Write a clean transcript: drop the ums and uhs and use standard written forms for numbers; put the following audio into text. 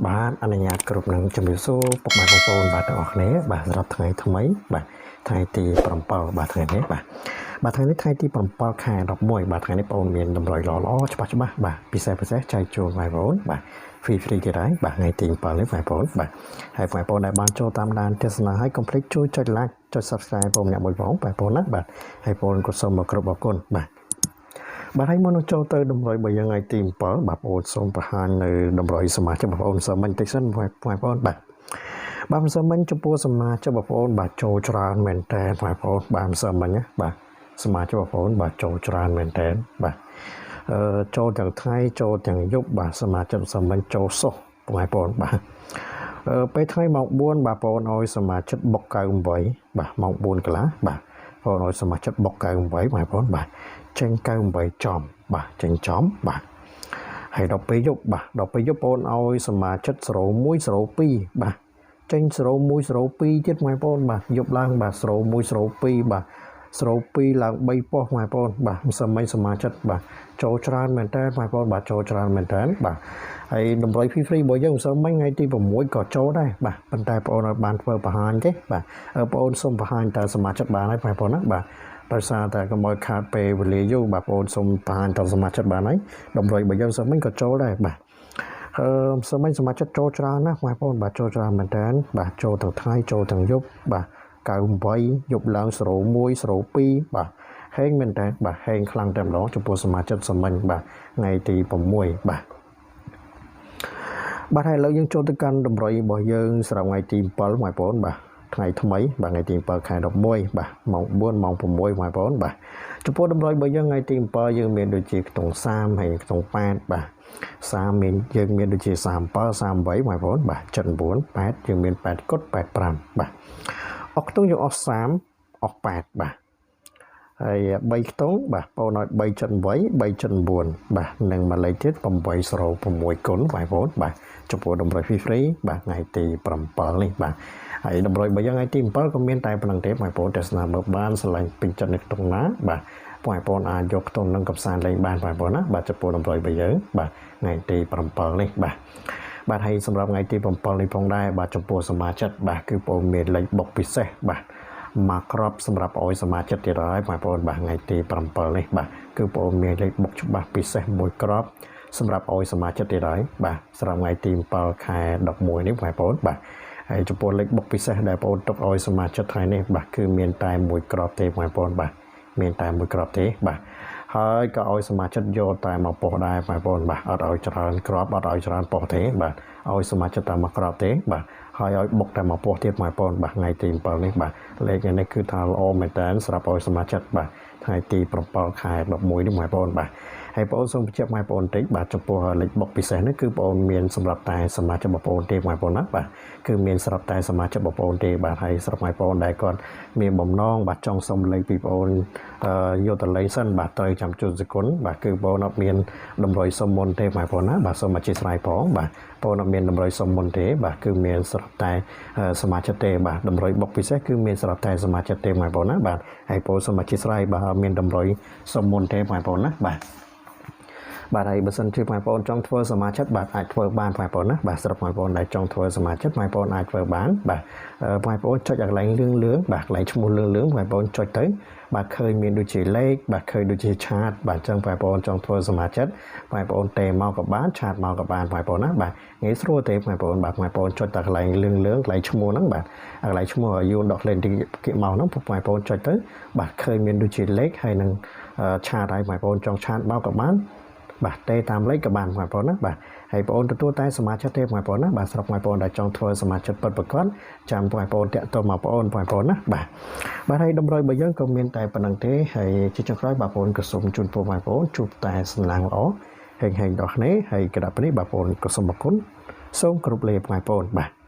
បាទអនុញ្ញាតគ្រប់នឹងជំរាបសួរពុកម៉ែបងប្អូនបាទទាំងអស់គ្នាបាទសម្រាប់ថ្ងៃថ្មីបាទថ្ងៃទី7បាទថ្ងៃនេះបាទបាទថ្ងៃនេះថ្ងៃទី7ខែ11បាទថ្ងៃនេះបងប្អូនមានតម្រុយល្អល្អច្បាស់ច្បាស់បាទពិសេសពិសេសចែកជូនបងប្អូនបាទ free free ទៀតហើយបាទថ្ងៃទី7នេះបងប្អូនបាទហើយបងប្អូនដែលបានចូលតាមដានទស្សនាហើយកុំភ្លេចជួយចុច like ចុច subscribe បងម្នាក់មួយផងបងប្អូនណាបាទហើយបងប្អូនក៏សូមមកគ្រប់អរគុណបាទ បាទហើយមុននឹងចូលទៅតម្រុយរបស់យើងថ្ងៃទី7បាទបងប្អូនសូមបង្ហាញនៅតម្រុយសមាជិកបងប្អូនសូមមិញតិចសិនបងប្អូនបាទបាទមិនសូមមិញចំពោះសមាជិកបងប្អូនបាទចូលច្រើនមែនតើបងប្អូនបាទមិនសូមមិញណាបាទសមាជិកបងប្អូនបាទចូលច្រើនមែនតើបាទអឺចូលទាំងថ្ងៃចូលទាំងយប់បាទសមាជិកសូមមិញចូលសុសបងប្អូនបាទអឺពេលថ្ងៃម៉ោង4បាទបងប្អូនឲ្យសមាជិកបុក98បាទម៉ោង4កន្លះបាទបងប្អូនឲ្យសមាជិកបុក98បងប្អូនបាទចេញ98ចំបាទចេញចំបាទហើយដល់ពេលយប់បាទដល់ពេលយប់បងប្អូនឲ្យសមាជិក0102បាទចេញ0102ទៀតបងប្អូនបាទយប់ឡើងបាទ0102បាទ02ឡើង3ប៉ុស្តិ៍បងប្អូនបាទសម័យសមាជិកបាទចូលច្រើនមែនតើបងប្អូនបាទចូលច្រើនមែនតើបាទហើយតម្រុយ free free របស់យើងមិនមិញថ្ងៃទី6ក៏ចូលដែរបាទប៉ុន្តែបងប្អូនឲ្យបានធ្វើបង្ហាញទេបាទបងប្អូនសូមបង្ហាញតើសមាជិកបានហើយបងប្អូនណាបាទដោយសារតែកុំឲ្យខាតពេលវេលាយូរបាទបងប្អូនសូមបង្ហាញតសមាជិកបានហើយតម្រុយរបស់យើងសមិញក៏ចូលដែរបាទអឺសមិញសមាជិកចូលច្រើនណាស់បងប្អូនបាទចូលច្រើនមែនតើបាទចូលទាំងថ្ងៃចូលទាំងយប់បាទ98យប់ឡើង01 02បាទហេងមែនតើបាទហេងខ្លាំងតែម្ដងចំពោះសមាជិកសមិញបាទថ្ងៃទី6បាទបាទហើយឥឡូវយើងចូលទៅកាន់តម្រុយរបស់យើងសម្រាប់ថ្ងៃទី7បងប្អូនបាទថ្ងៃថ្មីបាទថ្ងៃទី7ខែ11បាទម៉ោង4ម៉ោង6បងប្អូនបាទចំពោះតម្រុយរបស់យើងថ្ងៃទី7យើងមានដូចជាខ្ទង់30ហើយខ្ទង់8បាទ30មានយើងមានដូចជា37 38បងប្អូនបាទ79 8យើងមាន8គុត85បាទអស់ខ្ទង់យើងអស់30អស់8បាទហើយ3ខ្ទង់បាទបងឲ្យ3.8 3.9បាទនិងមួយលេខទៀត806គុណបងប្អូនបាទចំពោះតម្រុយ free free បាទថ្ងៃទី7នេះបាទហើយតម្រុយរបស់យើងថ្ងៃទី7ក៏មានតែប៉ុណ្្នឹងទេបងប្អូនទស្សនាមើលបានស្រឡាញ់ពេញចិត្តនៅក្នុងណាបាទបងប្អូនអាចយកខ្ទង់នឹងកំសាន្តលេងបានបងប្អូនណាបាទចំពោះតម្រុយរបស់យើងបាទថ្ងៃទី7នេះបាទបាទហើយសម្រាប់ថ្ងៃទី7នេះផងដែរបាទចំពោះសមាជិកបាទគឺបងមានលេខបុកពិសេសបាទមកក្របសម្រាប់ឲ្យសមាជិកទៀតហើយបងប្អូនបាទថ្ងៃទី7នេះបាទគឺបងមានលេខបុកច្បាស់ពិសេសមួយក្របសម្រាប់ឲ្យសមាជិកទៀតហើយបាទសម្រាប់ថ្ងៃទី7ខែ11នេះបងប្អូនបាទហើយចំពោះលេខបុកពិសេសដែលបងប្អូនទុកឲ្យសមាជិកថ្ងៃនេះបាទគឺមានតែមួយក្របទេបងប្អូនបាទមានតែមួយក្របទេបាទហើយក៏ឲ្យសមាជិកយកតែមួយប៉ុស្តិ៍ដែរបងប្អូនបាទអត់ឲ្យច្រើនក្របអត់ឲ្យច្រើនប៉ុស្តិ៍ទេបាទឲ្យសមាជិកតែមួយក្របទេបាទហើយឲ្យបុកតែមួយប៉ុស្តិ៍ទៀតបងប្អូនបាទថ្ងៃទី7នេះបាទលេខនេះគឺថាល្អមែនតើសម្រាប់ឲ្យសមាជិកបាទថ្ងៃទី7ខែ11នេះបងប្អូនបាទហើយបងប្អូនសូមបញ្ជាក់បងប្អូនបន្តិចបាទចំពោះលេខបុកពិសេសនេះគឺបងប្អូនមានសម្រាប់តែសមាជិកបងប្អូនទេបងប្អូនណាបាទគឺមានសម្រាប់តែសមាជិកបងប្អូនទេបាទហើយសម្រាប់បងប្អូនដែលគាត់មានបំណងបាទចង់សុំលេខពីបងប្អូនយកទៅលេងសិនបាទត្រូវចាំជូនសគុណបាទគឺបងប្អូនអត់មានតម្រុយសុំមុនទេបងប្អូនណាបាទសូមអធិស្ឋានផងបាទបងប្អូនអត់មានតម្រុយសុំមុនទេបាទគឺមានស្រាប់តែសមាជិកទេបាទតម្រុយបុកពិសេសគឺមានស្រាប់តែសមាជិកទេបងប្អូនណាបាទហើយបងប្អូនសូមអធិស្ឋានបាទអត់មានតម្រុយសុំមុនទេបងប្អូនណាបាទបាទហើយបើសិនជាបងប្អូនចង់ធ្វើសមាជិកបាទអាចធ្វើបានបងប្អូនណាបាទស្រាប់បងប្អូនដែលចង់ធ្វើសមាជិកបងប្អូនអាចធ្វើបានបាទបងប្អូនចុចកន្លែងលឿងលឿងបាទកន្លែងឈ្មោះលឿងលឿងបងប្អូនចុចទៅបាទឃើញមានដូចជាលេខបាទឃើញដូចជា chat បាទអញ្ចឹងបងប្អូនចង់ធ្វើសមាជិកបងប្អូនទេមកក៏បាន chat មកក៏បានបងប្អូនណាបាទងាយស្រួលទេបងប្អូនបាទបងប្អូនចុចតែកន្លែងលឿងលឿងកន្លែងឈ្មោះហ្នឹងបាទកន្លែងឈ្មោះយូនដកលេនទីគេមកហ្នឹងបងប្អូនចុចទៅបាទឃើញមានដូចជាលេខហើយនឹង chat ហើយបងប្អូនចង់ chat មកក៏បានបាទទេតាមលេខក៏បានបងប្អូនណាបាទហើយបងប្អូនទទួលតែសមាជិកទេបងប្អូនណាបាទស្រុកបងប្អូនដែលចង់ធ្វើសមាជិកពិតប្រាកដចាំបងប្អូនតាក់ទងមកបងប្អូនបងប្អូនណាបាទបាទហើយតម្រុយរបស់យើងក៏មានតែប៉ុណ្្នឹងទេហើយជាចុងក្រោយបងប្អូនក៏សូមជូនពរបងប្អូនជួបតែសំណាងល្អហេងហេងដល់គ្នាហើយក្តាប់នេះបងប្អូនក៏សូមអរគុណសូមគោរពលាបងប្អូនបាទ។